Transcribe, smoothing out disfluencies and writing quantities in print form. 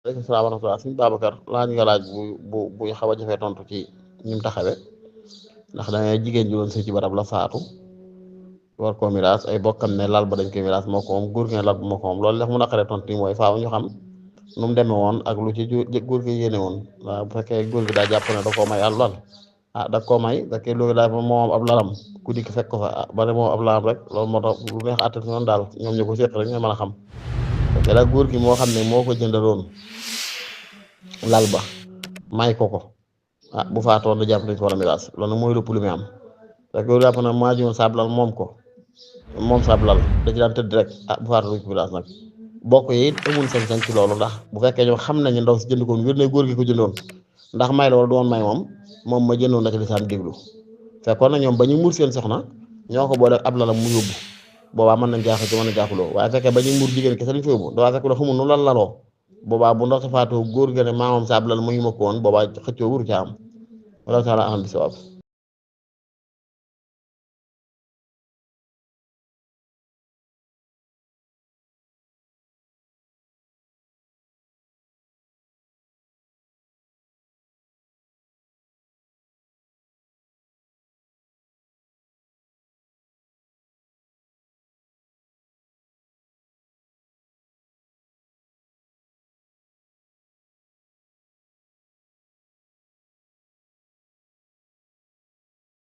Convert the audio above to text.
aleykum salaam wa rahmatulah suñu Babacar laaj nga laaj bu xaw a jafee tontu ci ni mu taxawee ndax dangay jigéen ji woon sëy ci barab la faatu war koo miraas ay bokkam ne lal ba dañ koy miraas moo ko moom góor gi ne lal ba moo ko moom loolu def mu naqaree tontu yi mooy faaw ñu xam nu mu demee woon ak lu ci góor gi yéene woon waaw bu fekkee góor gi daa jàpp ne da koo may àll lal da koo may da koy loolu daal moom ab lalam ku dikk fekk ko fa ba ne moom ab lalam rek loolu moo tax lu neex àtte noonu daal ñoom ñu ko séq rek nga mën a xam te la góor gi moo xam ne moo ko jëndaloon lal ba may ko bu faatoon da jàpp nañ ko war a miraas loolu nag mooy lépp lu muy am rek loolu jàpp na maa jiwoon saab lal moom ko moom saab lal da ci daan tëdd rek bu faatoo duñ ko miraas nag bokk yi it amul sañ-sañ ci loolu ndax bu fekkee ñoom xam nañu ndaw si jënd ko ngir ne góor gi ko jëndoon ndax may la wala doon may moom ma jëndoon na ci lislaam déglu fekkoon na ñoom ba ñu muur seen soxna ñoo ko boole ab lalam mu yóbbu boobaa mën nañ jaaxal ci mën a jaaxuloo waaye fekkee ba ñu muur jigéen kese lañ fa yóbbu dawaa fekk la xamul nu lan laloo boobaa bu ndox sa faatoo góor ga ne maamam saab lal mu ñu ma ko woon boobaa xëccoo wuru ca am wala taala amal bi sawaab